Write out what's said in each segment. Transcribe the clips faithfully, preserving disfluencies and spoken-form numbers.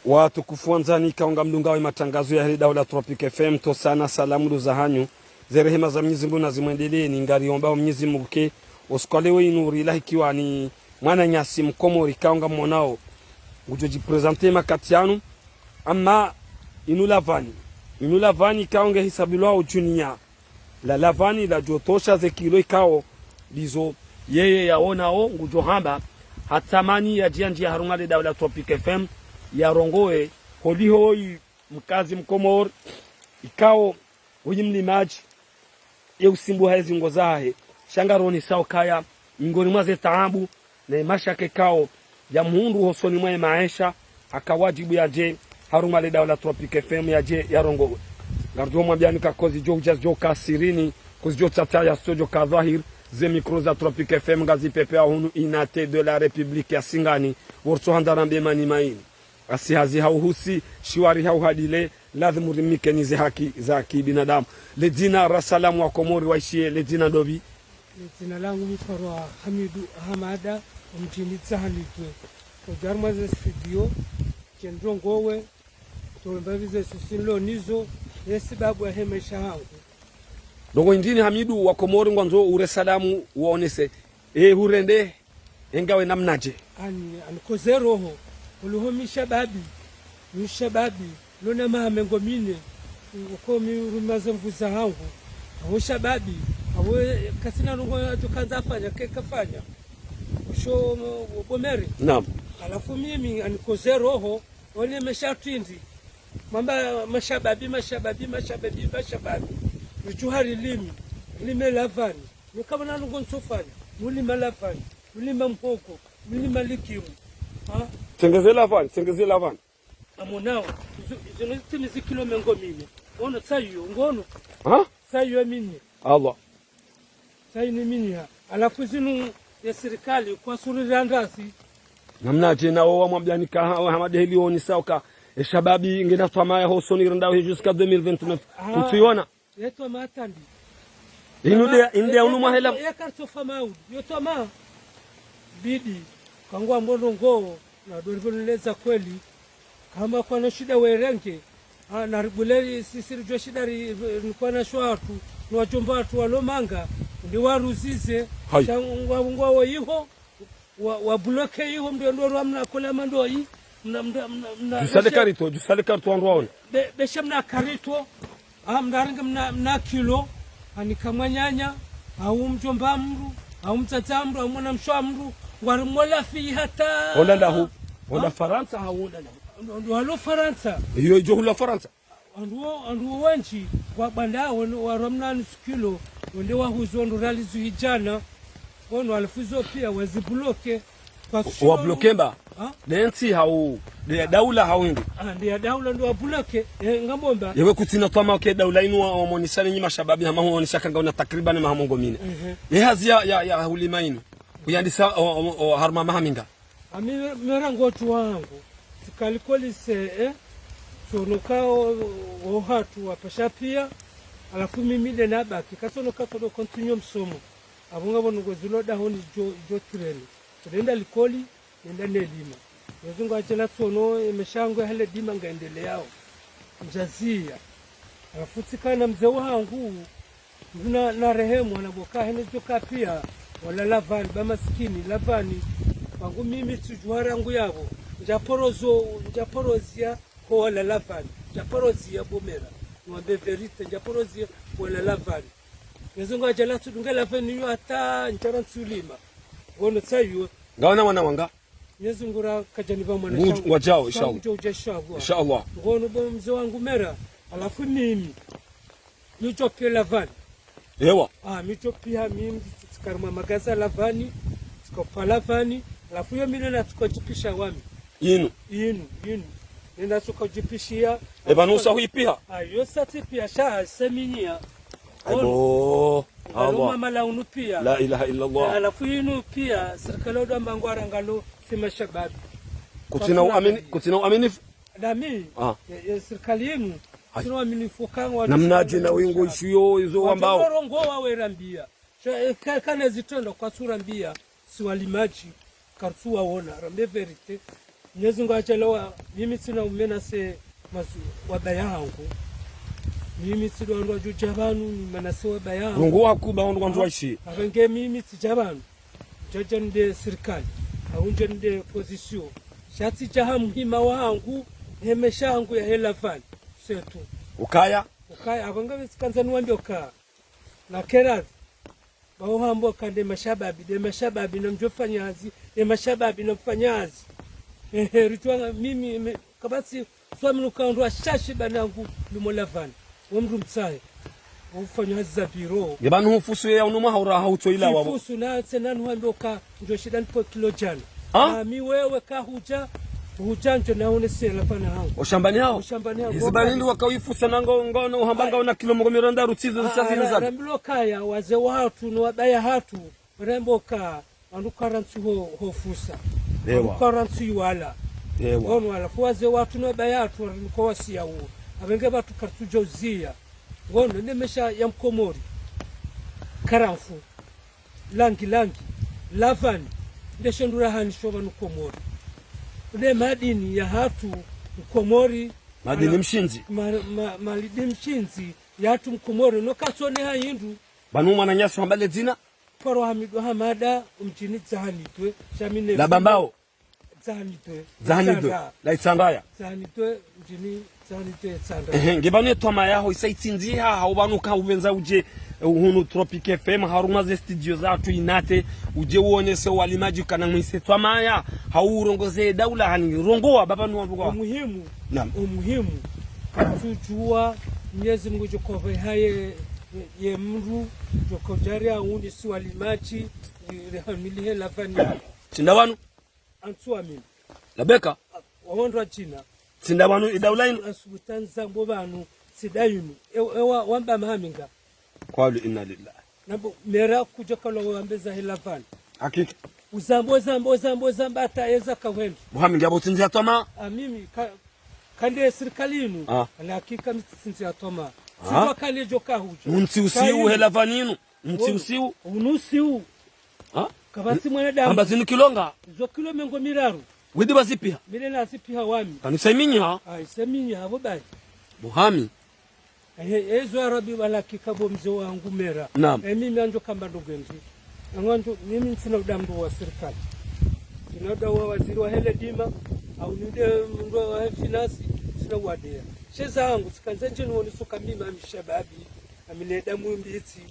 Watukufu wandzani, ikao ngamdungao ye matangazo yahe le daho la Tropic F M, ntsontsi na salamu ndo zahanyu. Ze rehema za Mwenyezi Mungu nazimwendeleeni, ngariomba Mwenyezi Mungu ke, o usiku wa leo inu rilahikiwa ni mwananyasi Mkomori ikao ngamwonao ngudjo djiprésenter makati yanu, ama inu lavani. Inu lavani ikao ngehisabilwao junior. La lavani ladjotosha ze kilo ikao ndizo yeye yaonao ngudjo hamba hatamani yadje yandjiye harumwa le daho la Tropic F M yarongowe holiho oyi mkazi Mkomori ikao oyi mlimadji ye usimbuha ye zingo zahahe. Sha ngaronesao ukaya miongoni mwa ze taabu ne mashaka ikao yamhundru hosoni mwa ye maesha, haka wadjibu yadje harumwa le daho la Tropic F M yadje yarongowe. Ngaridjo mwambiani ka kozidjo udja zidjo ka sirini, kozidjo tsatsa ya sitso djo ka dhwahiri, ze micro za Tropic F M ngazipvepveyao hunu unité de la République ya Singani, wortso handza rambe mani maini. Asi hazi hauhusu, shiwari hauhadile, ladhimu rimike ni ze haki za kibinadamu. Le dzina ra salamu wa Komori waishiye, le dzina ndopvi? Le dzina langu mi hwarwa Hamidu Ahamada, omdjini Tsahanidwe. Ojarma ze studio, dje ndrongowe, tolomba pvize susi nilo nizo, ye sibabu yahe maesha hangu. Ndrongo indrini Hamidu, wa Komori ngwandzo ure salamu waonese, e hurende, e ngawe namnadje? Ani, anikoze roho, oliho mi shababi, mi shababi, lona maha mengo mine, uko mi rumaze nvuu zahangu, awo shababi, awo, eh, katsina ndrongo yadjo kandza afanya, ke kafanya. Osho, o, bomere. Naam. Halafu mimi anikoze roho, one mesha twindi. Mamba mashababi, mashababi, mashababi, mashababi. Ridjuha rilime, rilime lavani. Nikapvana ndrongo ntsofanya, nulima lavani, nulima mhogo, nulima likimu. Ha? Tsengeze lavani, tsengeze lavani. Amonao, izo, izo no zitimizi kilo mengo mine. Ono tsayiyo, ngono. Ha? Tsayiyo mine. Allah. Tsayi ni mine ha. Halafu zinu ye sirikali kwatsu rirandasi. Namnadje nawo wamwambiani ka ha, hama deheli onisao ka, e shababi ngena twamaya hosoni randao he jusqu'à deux mille vingt-neuf. Ah. Kutsiona? Ye twamaa tsambi. Inu nde, inu nde ya unu mwahela. Ye kartsofa mauli. Yo twamaa. Bidi. Kangwambo ndrongo. Na dori pvo nileza kweli. Hama kwana shida werenge. Ah, na ribuleli sisi ridjuwa shida ri, ri, ni kwana sho hatru. Ni wadjomba hatru walo manga. Ndi waruzize. Hai. Sha ngwa, ngwa wo iho. Wa, wa bloqué iho mndru ndo rwa mna kola mandoyi, mna, mna, mna, mna, djusale karito, djusale karito wandru waone. Be, beshe mna karito, ah, mna ringa mna, mna kilo, ani kamwananya, au mdjomba mndru, au mdzadze mndru, au mwana mshe wa mndru, ngwari mola fi hata. Onda ndahu, onda Farantsa, hau onda ndahu. Ndo, ndo walo Farantsa. Iyo idjo hula Farantsa. Wandru wo, wandru wo wendji, wa banda, wandru wa ramna nusu kilo, wende wahuzo, wandru ralizu hidjana, wanu halafu zo pia, wazi bloqué, kwa sushiro. Wa bloqué mba? Ha? Nde ntsi hau, nde ya daula hau hindri? Ah, nde ya daula ndo wa bloqué, eh, ngambo mba. Yewe kutsina twama ke daula inu wa, wamonisha ni nyima shababi hama huonisha kanga una takriban maha mengo mine. Ehe. Ye hazi ya, ya, ya hulima inu. Kuyandisa, o, o, o, harumwa maha minga. Ami mera ngotru wangu, tsika likoli se, eh, tsonoka o, o hatru wapasha pia, halafu mimi nde nabaki, katsonoka kodo continuer msomo. Apvo ngapvo nungo zilo dahoni djo, djo treni. Tsono nenda likoli, nenda nelima. Mwenyezi Mungu hadjaaliya tsono, ye maesha yangu yahe le dima ngaendeleao. Ndjaziya. Halafu tsika na mze wahangu, na, na rehemu, hana boka hene djoka pia, wala lavani, ba masikini, lavani. Wangu mimi tsudjuwa rangu yapvo. Ndjaporozo, ndjaporozia, ho wala lavani. Ndjaporoziya bomera. Niwambe vérité, ndjaporoziya, wala lavani. Mwenyezi Mungu hadjaaliya tsudunga lavani yo hata, ndjara ntsulima. Ngono tsayiyo. Ngawana mwana wanga? Mwenyezi Mungu ra kadjani ba mwana. Ngu-, shangu. Wadjao, inshallah. Shangu djo udja, inshallah. Inshallah. Ngono bo mze wangu mera, halafu mimi. Mi djo pia lavani. Ewa. Ah, mi djo pia mimi, tsika harumwa magaza lavani, tsika upva lavani, halafu yo mine na tsika djipisha wami. Inu. Inu, inu. Nina tsika djipishia. Eba nusa huipiha? Ah, yo sa tsipia sha, seminiya. Aibo. Ono. Ngalo Allah. Mama la unu pia. La ilaha illallah. Halafu inu pia, sirikali odo amba ngwara ngalo, si mashababi. Kutsina uamini, kutsina uaminifu. Nami, ah, ye, ye sirikali inu, hai, sina uaminifu kangwa. Namnadje na wengo ishiyo izo wambao. Wadjo rongowa werambia. Sha, eh, ka, kana zitrendwa kwatsu rambia, si walimadji, kartsu waona, rambe vérité. Mnyezi Mungu hadjaliya, mimi tsina umenase mazu-, wabaya hangu. Mimi tsi ndo wandru wadjo dja pvanu, nimenase wabaya hangu. Rongowa kuba wandru wandru waishi. Apvenge mimi tsidja pvanu. Ndjadja nde sirikali. Au ndje nde opposition. Sha tsidja ha muhima wahangu, he maesha hangu ya hela pvanu. C'est tout. Ukaya? Ukaya, apvenge tsikandza niwambe uka. Na kerazi. Ba wo hamba uka nde mashababi, nde mashababi namdjo fanya hazi, nde mashababi namfanya hazi. Ehe, ritwanga mimi, me-, kapvatsi, swami nuka ndo ashashi banangu, lumo lavani. Wo mdru mtsahe. Wo ufanya hazi za biro. Nge pvanu hufusu ya unu mwaha ura hauto ilawa wo. Sifusu na tsena nuhambe uka ndjo shinda nipve kilo djana. Ha? Na mi wewe kahudja, hudja ndjo naone sela pvanu hangu. Oshambani haho? Oshambani haho. Hizi bali ndi wakawifusa nango, ngono uhamba ngaona kilo mengo miraru tsizo zisasi nizani. Rambilwa ukaya, wazee wahatru, no wabaya hatru, waramba uka, wandru karantsi ho, ho fusa. Ewa. Wandru karantsi iwala. Ewa. Ngono wala, fu wazee wahatru no wabaya hatru, wari nuko wasiya uwo. Apvenge pvatru karitsudjo uziya. Ngono, nde maesha ya Mkomori. Karamfu. Langi, langi, lavani, nde shendru rahanisho pvanu Komori. Nde madini yahatru Mkomori. Madini mshindzi. Ma-, ma-, madini mshindzi yahatru Mkomori. No katsone ha hindru. Pvanu mwananyasi hamba le dzina? Paro Hamidu Hamada, mdjini Dzahanidwe, sha mi ne- La Bambao. Dzahanidwe. Dzahanidwe. Itsandra. La Itsandra ya. Dzahanidwe, mdjini Dzahanidwe Itsandra. Ehe, nge pvanu etwama yaho isa itsindziha, hau pvanu ka upvendza udje, eh, hunu Tropic F M, harumwa ze studio zahatru inate, udje uonese walimadji kana mwise twama ya, hau urongoze daula hani, rongowa, ba pvanu wandru wa. Omuhimu. Naam. Omuhimu. Katsudjuwa, Mnyezi Mungu djo kopve haye, ye mdru, djo kodjari auni si walimadji, ri-, rihamili he lavani. Tsinda pvanu? Antsuwa mimi. Labeka. Wawondwa djina. Tsinda pvanu idaula inu. Asubuta nzambo pvanu, tsinda inu. E, e wa, wamba mahaminga. Kwalu inna lillahi. Nambo, mera kudja kalo wambe za hela pvanu. Hakika. Uzambo, uzambo, uzambo, uzambo, hata eza kahwendu. Muhaminga bo tsindziha twama? A mimi, ka, kande sirikali inu. Ah. Ala hakika mi tsindziha twama. Ah. Tsidjuwa kale djo kahudjo. Untsi usiu hela pvanu inu. Ntsi usiu. Unu usiu. Ha? Kapvatsi mwanadamu. Amba zinu kilo nga? Zo kilo mengo miraru. Widi wazipiha? Mi nde nazipiha wami. Kanu seminya? Ai, seminya, abo bayi. Buhami. Ehe, ezo arabi wala hakika bo mze wangu mera. Naam. E mimi andjo kamba ndrongoo ndri. Angandjo, mimi ntsina udamu wa sirikali. Ntsina udamu wa waziri wa hela dima, au ninde mdru wa finance, ntsina udamu. Sheza hangu, tsikandza ndje niwone uka mimi ami shababi, ami ne damu mbitsi.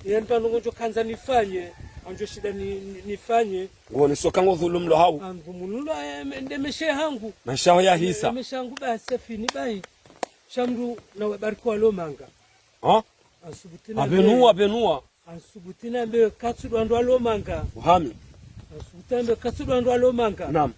Ye ndo ndrongoo ndjo kandza nifanye, andjo shinda ni, ni, nifanye. Ngo nisoka ngo dhulumlwa hau. Andhulumlwa, eh, me-, nde maesha hangu. Maesha ho yahisa. Nde maesha hangu basi fini bayi. Sha mdru na wabariki walo manga. Ha? Ansubuti na abenuwa, mbe-, abenuwa. Ansubuti na mbe katsu ndo wandru walo manga. Uhami. Ansubuti na mbe katsu ndo wandru walo manga. Naam.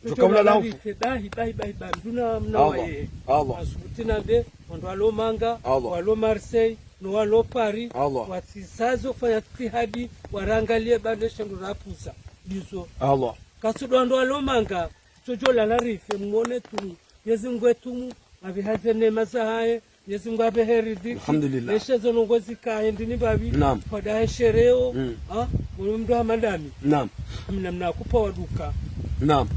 Djo kaula la ufu. Bahi, bahi, bahi, bahi, mdru na mna waye. Allah. Asubuti na mbe, wandru walo manga, Allah, walo Marseille, no walo Paris, Allah, watsisazo fanya jitihadi, warangalie bane shendru rapusa. Ndizo. Allah. Katsu ndo wandru walo manga, tsodjo lala rife, mwone tu, Mnyezi Mungu etumu, abihaze neema zahahe, Mnyezi Mungu abehe riziki. Alhamdulillah. Neshe zo ndrongoo zikaye ndini babi. Naam. Kwa dahe shereo. Mm. Ha? Mwana mdru hama ndami. Naam. Mna mna kupa waduka. Naam.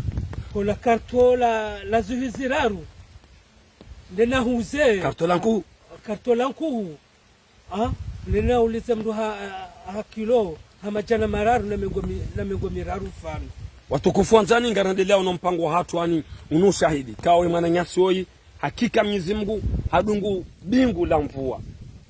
Kola karto la, la zuhi ziraru. Nde nahuze. Karto la nkuhu. Karto la nkuhu. Ha? Nde naulize mdru ha, ha, ha kilo, ha madjana mararu na mengo mi-, na mengo miraru mfano. Watukufu wandzani, ngarendelea uno mpango wahatru ani, unu ushahidi. Kawe mwananyasi oyi, hakika Mnyezi Mungu hadungu bingu la mvua.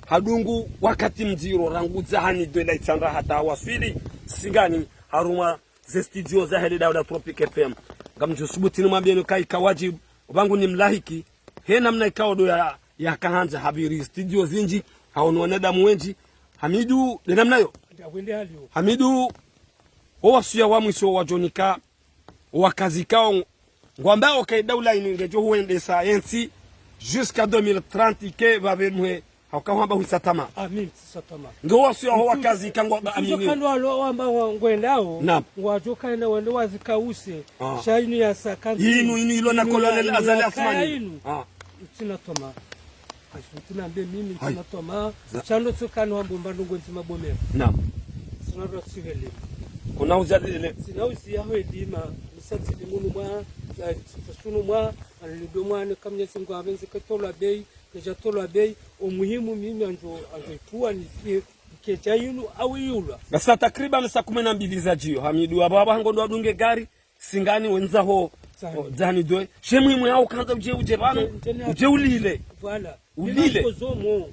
Hadungu wakati mdziro rangu Dzahanidwe la Itsandra hata waswili Singani harumwa ze studio za hele daula Tropic F M. Ngamdjo subuti nimwambieni uka ika wajibu, obangu nimlahiki, he namna ikao ndo ya, yakahandza habari studio zindji, haono wanadamu wendji. Hamidu, nde namna yo. Hamidu, owasiya wa mwiso wadjonika, wakazi kao, ngwambao uka idaula inu ngedjo huendesa yentsi jusqu'à deux mille trente ke pvapve mwe, hauka hwamba hwisa tama. Amin, hwisa tama. Nge wasiya ho wakazi ka ngwamba amini. Kandwa lo wamba wa ngwendao. Naam. Ngwadjo kaenda wende wazikause. Ah. Sha inu ya sakantsi. Inu, inu ilo na inu Colonel ya, inu Azali ya Assoumani. Kaya inu. Ah. Utsina tama. Asubuti na mbe mimi, hai, ntsina tama. Za- Shando tsukani wambo mba ndrongoo ndzima bomera. Naam. Tsina ro tsihele. Kuna uza lile. Sina uzi ya hwe lima, misati limunu mwa, eh, sunu mwa, alido mwa, ne kamnyezi ngwa abenzi ke tolwa bei, ke ja tolwa bei, omuhimu mimi anjo, anjo ituwa ni fie, ke ja yinu awi yulwa. Ngasi takriban saa kume na mbili za jiyo, Hamidu, aba, aba, hango ndo adunge gari, Singani wendza ho, Zani. Ho, Zani dwe. She muhimu ya ukandza uje, uje pvanu, uje ulile. Voilà. Ulile. Mimi nkozomo.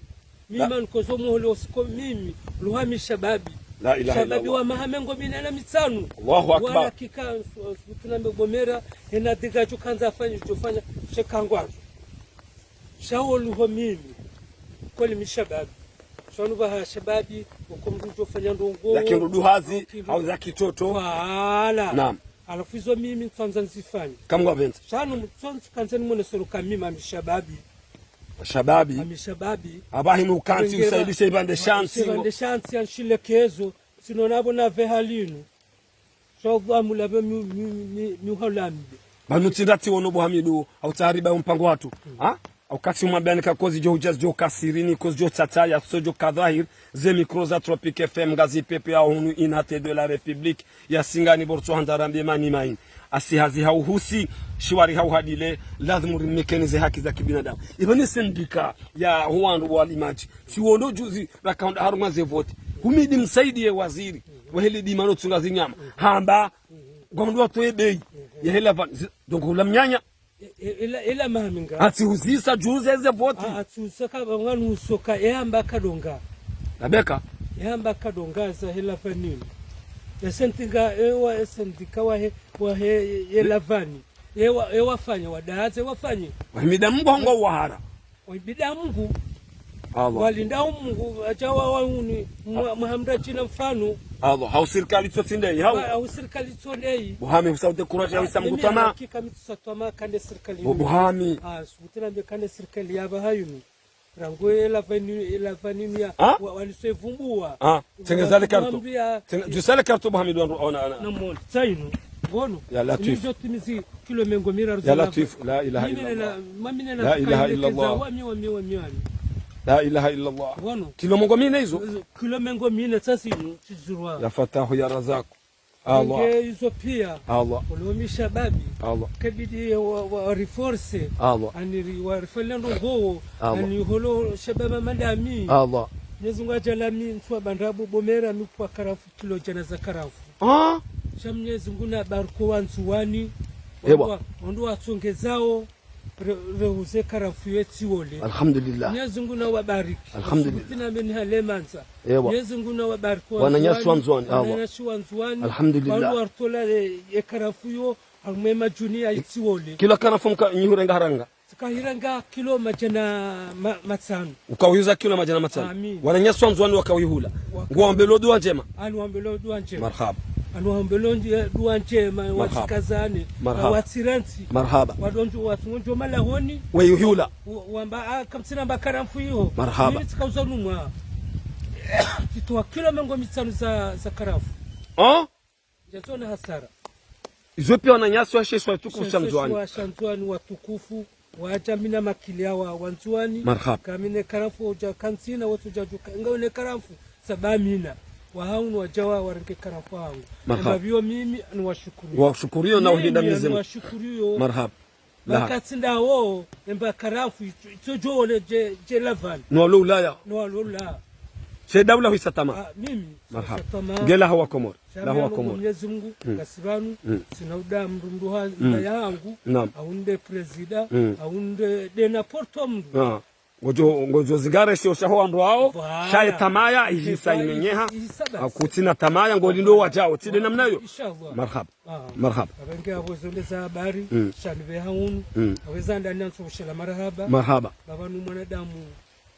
Mimi nkozomo hole osiko mimi, luhami shababi. La ilaha illallah. Shababi wa maha mengo mine na mitsanu. Allahu Akbar. Wala kika, su-, su-, tunambe bomera, hena diga chukandza afanye, chufanya, shekangwazo. Shawo luho mimi, kweli mi shababi. Shanu baha shababi, uko mdru ujofanya ndrongo. Za kindudu hazi, au za kitoto. Voilà. Naam. Halafu izo mimi ntsandza nzifanye. Kamwa benza. Shanu mtsandza kanza nimwone solo kamima mi shababi. Shababi. Ami shababi. Abahi nukantsi usaidishe ibande shantsi. Ibande shantsi anshile kezo. Sino nabo na veha linu. Sho bwa mulabe mi, mi, mi, mi uhalambe. Pvanu tsi nda tsi wono bo Hamidu, au tsariba umpango watru. Ha? Au kasi umwambiani ka kozi jo hudja jo kasirini, kozi jo tsatsa ya so jo kadhahir, ze micro za Tropic F M ngazi pepe ya hunu unité de la République, ya Singani bortso handza rambe mani maini. Asi hazi hauhusi, shiwari hauhadile, lazimu rimekeni ze haki za kibinadamu. Iba ni sendika ya huwandru wa limaji. Tsi wono juzi, rakaunda harumwa ze voti. Humidi msaidiye waziri. Waheli di mano tsunga zinyama. Hamba, ngwa mdru watowe bei. Ya hela van, zi-, donc hula mnyanya. E, e, ela, ela maminga. Atsi uzisa juzi eze voti. A, atsi usaka bangani usoka, e amba kadonga. Nabeka? E amba kadonga za hela vanini. E sentinga, e wa, e sentinga wa he, wa he, e la vani. E wa, e wafanya, wadaze wafanye. Wahimida Mungu hango wahara. Waibida Mungu. Allah. Walinda Mungu, acha wa, wa uni, mwa, mwa hamda china mfano. Allah, hau sirikali tso tsi ndeyi, hau. Wa, hau sirikali tso ndeyi. Bo Hami, husa ute kuraji ya wisa mkutama. Hakika mi tsusatwama kande sirikali. Bo, bo Hami. Ah, subutina mbe kande sirikali ya ba hayuni. Rangu ela vani, ela vani ya. Ah? Wa, waliswe vumbua. Ah, tsengeza le karto. Tsenge-, jusale karto bo Hami ndo ona, ona. Na mona, tsainu. Ngono. Ya Latif. Nizo timizi kilo mengo miraru. Ya Latif, la ilaha illallah. La ilaha illallah. Wami, wami, wami, wami. La ilaha illallah. Wano. Kilo mengo mine izo? Kilo mengo mine, sasa inu, tizurwa. Ya Fatahu, ya Razaku. Allah. Nge izo pia. Allah. Olomi shababi. Allah. Kabidi wa, wa, wa reforce. Allah. Ani ri-, wa refanya ndrongo. Allah. Ani holo shababa madami. Allah. Mwenyezi Mungu ajalami, ntsu wa bandrabu, bomera, nupwa karafu, kilo jana za karafu. Ah? Sha Mwenyezi Mungu na bariko wa Ndzuwani. Ewa. Wandru wa, wandru watsongezao, re-, reuze karafu ye tsiwole. Alhamdulillah. Mwenyezi Mungu na wabariki. Alhamdulillah. Subuti na meni hale mandza. Ewa. Mwenyezi Mungu na wabariki wa Ndzuwani. Wananyasi wa Ndzuwani, Allah. Wananyasi wa Ndzuwani. Alhamdulillah. Wandru waritola ye, ye karafu yo, harumwa majuni ya itsiwole. Kilo karafu mka, nyi hurenga haranga? Tsika hirenga kilo majana ma-, matsanu. Uka uhiuza kilo majana matsanu. Amin. Wananyasi wa Ndzuwani waka uhihula. Waka. Nguwambelo dua njema. Ani wambelo dua njema. Marhaba. Ani wambelo ndje-, dua njema, marhaba, watsikazane. Marhaba. Watsirantsi. Marhaba. Wadondjo, watsungondjo malahoni. We uhihula. Wa-, wamba, ah, kamtsina mba karafu iho. Marhaba. Mimi tsikauza numwa. Titowa kilo mengo mitsanu za, za karafu. Ah? Jatsona hasara. Izo pia wananyasi wa sheshwa tukufu sha Ndzuwani. Sheshwa sha Ndzuwani watukufu, waja mina makilia wa, wa Ndzuwani. Marhaba. Kamine karafu uja kantsina, watu jajuka. Nga une karafu, saba mina. Wa haunu wajawa warenge karafu hangu. Marhaba. Amba biyo mimi, anu washukuriyo. Washukuriyo na uhinda Mwenyezi Mungu. Mimi, anu washukuriyo. Marhaba. Laha. Wakati ndawo, emba karafu, itso, itso jole je, je lavan. No walo Ulaya. No walo Ulaya. She daula huisa tama. Ah, mimi, marhaba, huisa tama. Ngela hawa Komori. Sha laha hawa Komori. Mwenyezi Mungu, mm, ngasi pvanu, mm, sina uda mdru mdru ha, mm, mbaya hangu, naam, aunde prezida, mm, aunde dena porto mdru. Ah. Ngojo, ngojo zingare shio shaho wandru wao, voilà, shaye tamaya, ihisa, ihisa imenyeha, ihisa basi. Akutsina tamaya, ngolindo wajao, tsi de namna yo. Inshallah. Marhaba. Ah. Marhaba. Abenge abo zonde za habari, mm, shani be haunu, mm, aweza ndani antso kushela marhaba. Marhaba. Baba nu mwanadamu,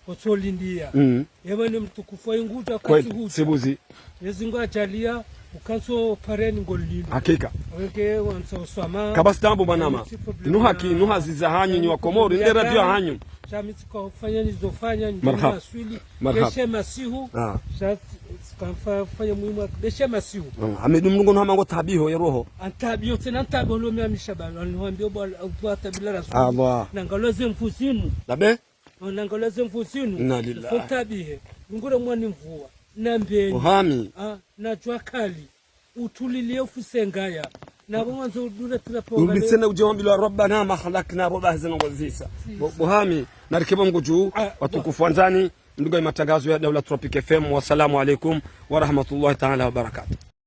otsolindia. Mm. Yeba ni mtukufu wa inguja kweli, katsi huja. Sibuzi. Mwenyezi Mungu ajalia, ukantso pareni ngolindo. Hakika. Abenge wantso swama. Kabasi tambu manama. Inu haki, inu hazi za hanyu, nyi wa Komori, nde radio hanyu. Sha mi tsika ufanya nizofanya, nyi, marhaba, maswili. Marhaba. Beshe masihu. Ah. Sha tsika mfa-, fanya muhimu wa-, beshe masihu. Ah, Hamidu Mlungu no hamango tabiho ye roho. Antabiho, tsena antabiho lo mi amisha ba, anuhambio bo, bo atabila rasu. Allah. Nangalo ze mfusinu. Labe? Nangalo ze mfusinu. Inna lillahi. Futabihe. Ngure mwani mvua. Na mbeni. Uhami. Ah, na jua kali. Utulilie ufusengaya. Na bo mwandzo udure tira ponga Urudi le. Tsena udje wambilwa rabbana ma khalaqna bo bahi zinu ngozisa. Bo, bo hami, narike bo mgudju, Ah, watukufu wandzani, mdunga matangazo ya Daula Tropic F M. Wassalamu alaikum wa rahmatullahi ta'ala wa barakatuh.